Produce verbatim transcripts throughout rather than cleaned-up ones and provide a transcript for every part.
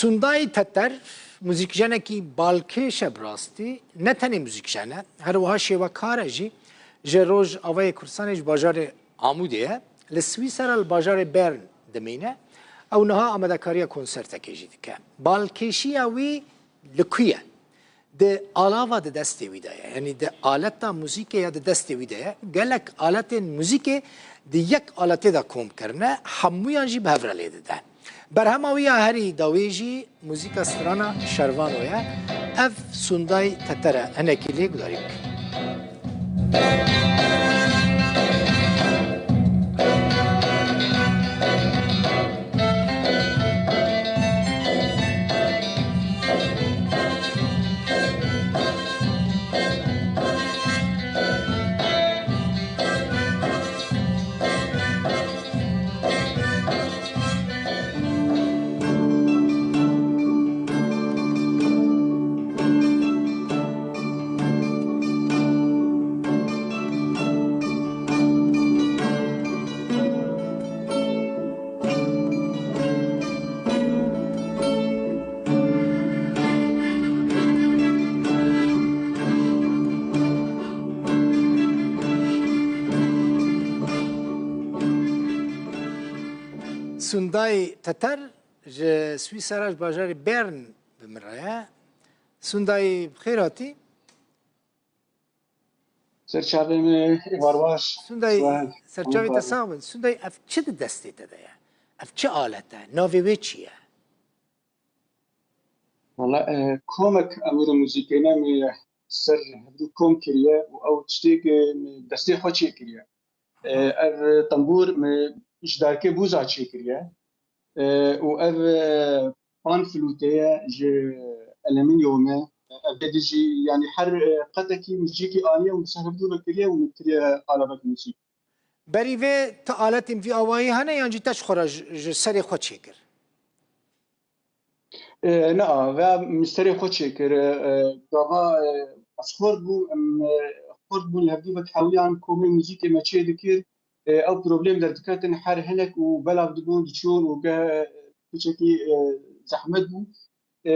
Sundayî Teter, muzîkjenekî balkêş e bi rastî, ne tenê muzîkjen e, her wiha şêwekar e jî, ji Rojavayê Kurdistanê ji bajarê Amûdê ye, li Swîsera li bajarê Bern dimîne, ew niha amadekariya konsertekê jî dike. Balkêşiya wî li ku ye? Di alava di destê wî de ye. Yanî di aleta muzîkê ya di destê wî de ye. Gelek aletên muzîkê di yek aletê de kom kirine, hemûyan jî bi hev re lê dide. Berhema wî ya herî dawî jî muzîka strana Şervano ye. Ev Sunday Teter e. Hinekî lê gudarî bikin. Sundayî Teter ji Swîsera, ji bajarê Bern bi min re ye. Sundayî, bi xêr hatî. Serçavê me, êvar baş. Sundayî, serçavê te sax bin. Sundayî, ev çi di destê te de ye? Ev çi alet e? Navê wê çi ye? Valla, e, komek emûrê muzîkê me, me ser hevdû kom kiriye û ew tiştê ku me destê xwe çêkiriye. E, ev tembûr me ji darikê bûza çêkiriye. E, û ev, e, pan flûte ye ji alumînyumê. Ev de jî, yanî her, e, qetekî muzîkî aniye û ser hevdû ve kiriye û min kiriye alavek muzîk. Berî vê ti aletên vî awayî hene yan jî te ji xwe re ji, ji serê xwe çêkir? E, na, ve min serê xwe çêkir. E, gava, e, ez xort bûm, em, e, xort bûn li hevdî ve hewiyan komê muzîkê me çê dikir. E, ew problem derdiketin her hinek û belav dibûn, diçûn û ge piçekî, e, zehmet bû. E,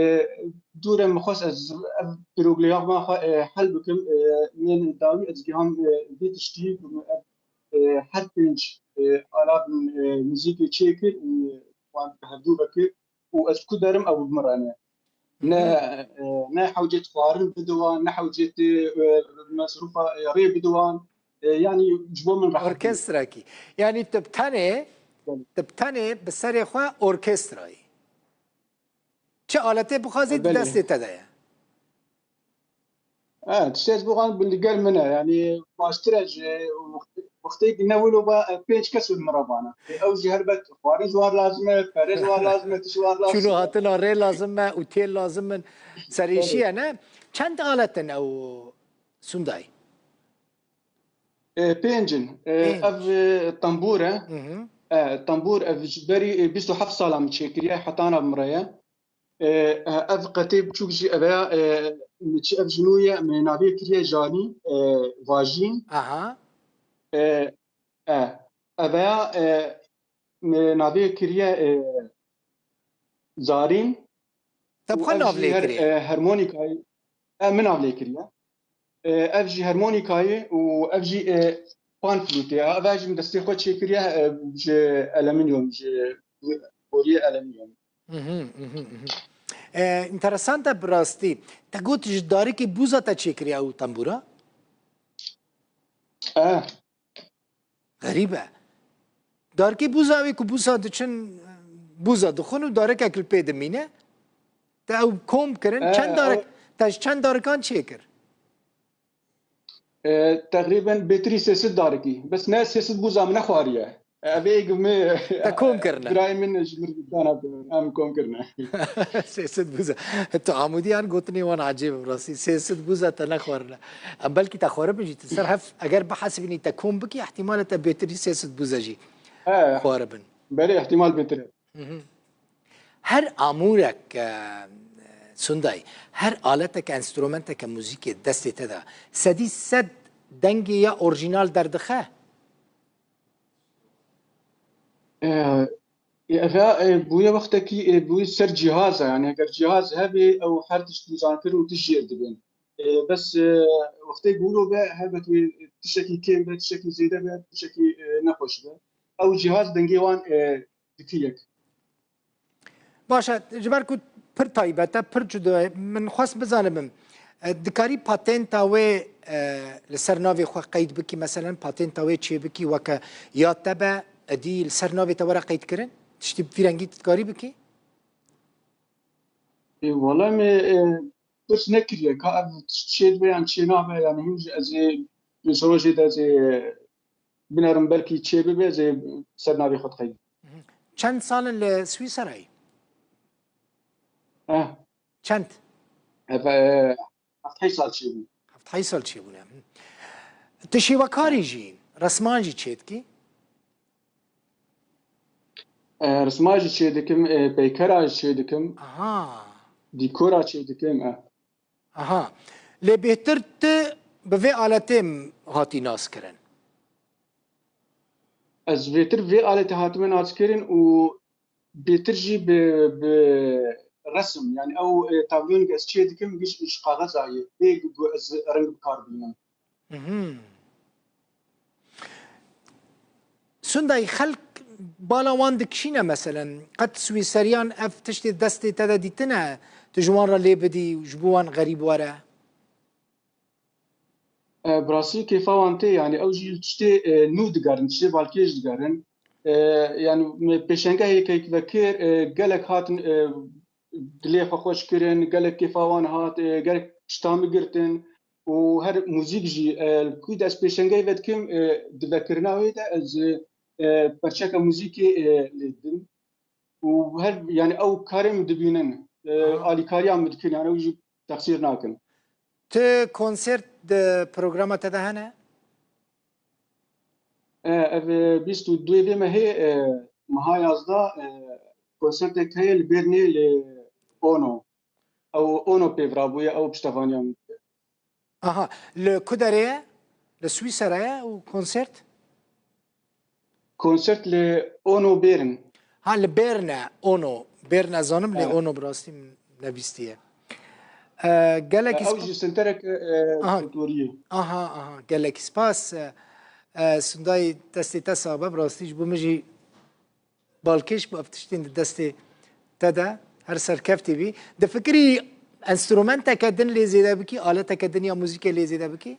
dûre min xwest ez ev pîrogleya me xwe, e, hel bikim. E, min dawî ez giham, e, vê tiştî ku min ev, e, her pênc, e, alat, e, muzîkê çêkir û wan bi hevdû vekir û ez ku derim ew bi min re ne. Ne, e, ne hewcet xwarin bide wan, ne hewcet, e, mesrûfa, e, rê bide wan. E, yanî ji bo min rehet bû. Orkestrakî. Yanî tu bi tenê, Belê. Tu bi tenê bi serê xwe orkestrayî. Çi aletê bixwazî di Belê. destê te de ye. E, tiştê ez bixwazim bi li gel min e. Yanî baştir e ji wextê, wextê ku ne wilo ba, e, pênc kes li min re bana. E, ew jî helbet xwarin ji wan lazim e, pere ji wan lazim e, tişt ji wan lazim e. Çûn û hatina rê lazim e, ûtêl lazim in. Serîşî Belê. ye ne? Çend alet in ew Sundayî? E, pênc in. E, Pênc. Ev, e, tembûr e. Hı hı. E, tembûr ev ji berî, e, bîst û heft sala min çêkiriye, hetana min re ye. E, e, ev qetê biçûk jî ev ya, e, min çi ev ji nû ye, min navê kiriye Janî, e, Vajîn. Aha. E, e, ev ya, e, min navê kiriye, e, Zarîn. Te bi xwe nav lê kiriye? E, harmonîkayê, e, min nav lê kiriye. E, ev jî harmonîkayê û ev jî, e, pan flûtê ye. Ev jî min destê xwe çêkiriye, e, ji alumînyum, ji boriyê alumînyum. Mhm, mhm, mhm. E, enteresan e bi rastî. Te got ji darikê bûza te çêkiriye ew tembûra? E. Xerîb e. Darikê bûza wê ku bûza diçin, bûza dixwin û darikek li pê dimîne. Te ew kom kirin. E, Çend darik, ew te ji çend darikan çêkir? E, teqrîben bêtirî sê sed darikî. Bes ne sê sed bûza min nexwariye. E, ev ê gimê Te kom kirine. Birayê min ji min dana em kom kirine. Sê sed bûza. Tu Amûdiyan gotinê wan ecêb im rastî. Sê sed bûza te nexwarine. Em belkî te xwaribin jî. Tu ser hev eger bihesibînî te kom bikî, ihtimal e te bêtirî sê sed bûza jî He. xwaribin. Belê, ihtimal bêtir e. Hı hı. Her amûrek, e, Sunday, her aletek, enstrumenteke muzîkê destê te de sedî sed dengê ya orjînal derdixe? E, Ê, eve, e, bûye wextekî, e, bûye ser cîhaz e. Yani eger cîhaz hebe, ew her tişt dîzankirin û tişt jêr dibin. E, bes, e, wextê ku wilo be, helbet wê tiştekî kêm be, tiştekî zêde be, tiştekî, e, nexweş be. Ew cîhaz dengê wan, e, dike yek. Baş e, ji ber ku pir taybet e, pir cuda ye, min xwest bizanibim, e, dikarî patenta wê, e, li ser navê xwe qeyd bikî, meselen patenta wê çêbikî, weke ya te be, êdî li ser navê te were qeydkirin? Tiştî bi vî rengî tu dikarî bikî? Ê, wele me, e, pirs nekiriye ka ev tişt çêdibe yan çênabe, yani hûn jî ez ê, ji rojê de ez ê binerim, belkî çêbibe, ez ê ser navê xwe dixeyim. Çend sal in li Swîsera yî? Eh. Çend? Ev, e, heft heyş sal çêbû. Heft heyş sal çêbûne. Tu şêwekarî jî, resman jî çêdikî? E, resma jî çêdikim, e, peykera jî çêdikim. Aha. Dîkora çêdikim, e. Aha. Lê bêhtir tu bi vê aletê hatî naskirin? Ez bêtir vê aletê hatime naskirin û bêtir jî bi, bi resim, yani ew, e, tabloyên ku ez çêdikim, giş ji kaxeza ye, bê ku ez reng bi kar bînim. Mhm. Sundayî, xelk bala wan dikişîne, meselen, qet Swîseriyan ev tiştê destê te de dîtine, tu ji wan re lê bidî û ji bo wan xerîb were? E, bi rastî kêfa wan tê, yani ew jî tiştê, e, nû digerin, tiştê balkêş digerin. E, yani me pêşenge hêkeyek vekir, e, gelek hatin, e, dilê xwe xweş kirin, gelek kêfa wan hat, e, gelek tişta min girtin û her muzîk jî, e, li ku de ez pêşengehê vedikim, e, di vekirina wê de ez, e, perçeka muzîkê, e, lê didim û her, yani ew karê min dibînin, e, Aha. alîkariya min dikin, yani ew jî texsîr nakin. Tu konsert di programa te de hene? E, ev, e, bîst û duyê vê mehê, e, meha yazdeh, e, konsertek heye li Bernê li Ono. Ew Ono pêvra bûye, ew piştevaniya min dike. Aha. Li ku derê ye? Li Swîsera ye û konsert? Konsert li Ono Bern. Ha, li Bern e, Ono. Bern ez zanim, lê He. Ono bi rastî min nebîstiye. E, gelekî Ew spas. Jî senterek, e, Aha. Kulturî ye. Aha, aha. Gelekî spas. E, e, Sundayî, destê te sax be, bi rastî ji bo min jî balkêş bû ev tiştên di destê te de, her serkeftî bî. Difikirî enstrumenteke din lê zêde bikî, aleteke din ya muzîkê lê zêde bikî?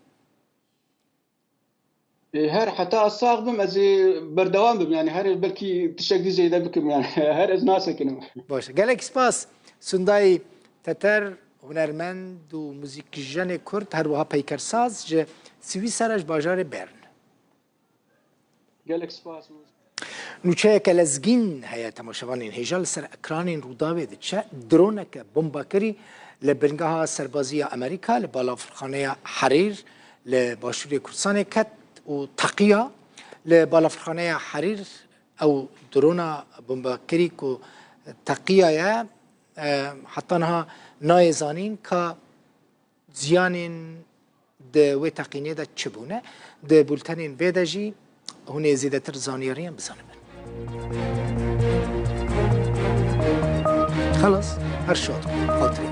Ê, her heta ez sax bim, ez ê berdewam bim, yani her belkî tiştek dî zêde bikim, yani her ez nasekinim. Baş e. Gelek spas. Sundayî Teter, hunermend û muzîkjenê Kurd, her wiha peykersaz ji Swîsera, ji bajarê Bern. Gelek spas. Nûçeyeke lezgîn heye, temaşevanên hêja, li ser ekranên Rûdawê diçe. Droneke bombakirî li bingeha serbazî ya Amerîka li balafirxaneya Herîr li başûrê Kurdistanê ket û teqiya. Li balafirxaneya Herîr ew drona bombakirî ku teqiyaye, e, heta niha nayê zanîn ka ziyanên di wê teqînê de çi bûne? Di bultenên vê de jî hûn ê zêdetir zanyariyan bizanibin. Xelas, her şad, xatirê.